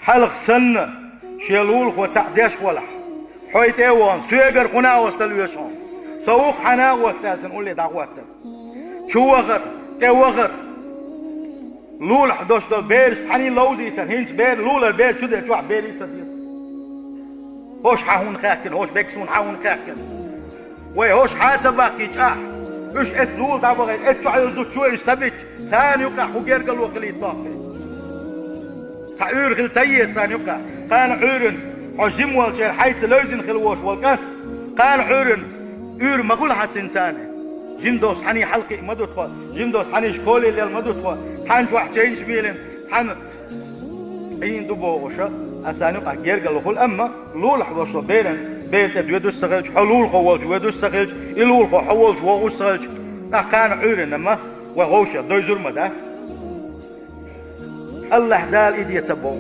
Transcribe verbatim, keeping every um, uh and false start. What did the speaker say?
Хьалха санна, шен лулахо цхьаъ деш валахь, хьо тӀе а вахана, соьгара кхунна а гӀостал оьшу хьуна. Со ву-кх хьан а гӀостаьлла цунна улле дӀахӀоттар. Чу вахар, тӀе вахар. Лулахь долуш долу бераш цхьаьний ловзийтар, хӀинца бер, лулара бер чу де чохь берий ца деза. ХӀорш хьан хӀунна хаьхкина, хӀорш бекс хӀунна хьан хӀунна хаьхкина. Вай хӀорш хьан ца бахкийча ахь, уьш эцу лула дӀабахийта, эцу чохь йолу зудчо уьш ца бича, царна юкъахь хӀун гергало хилийта дохкий? Цхьа уьйр хила ца еза царна юкъахь. Кхана Ӏуьйранна, хьо жима волчеран хьайца левзина хила волуш волу кӀант, кхана Ӏуьйранна, уьйр ма хуьлу хьан цуьнан царна. Жима долуш цхьаьний хьалакхиъ ма ду тхо, жима долуш цхьаьний школе лелла ма ду тхо, цхьана чохь чейнаш мелина, цхьана Ӏийна ду бохуша, а царна юкъахь гергало хуьлу, амма лулахь волуш волу беран, бер тӀе доьдуш ца хилча, хьо лулахо волчу воьдуш ца хилча, и лулахо хьо волчу вогӀуш ца хилча, тӀаккха кхана Ӏуьйранна ма, вайн вовшех дойзур ма дац. АллахӀ Дала и де ца боху.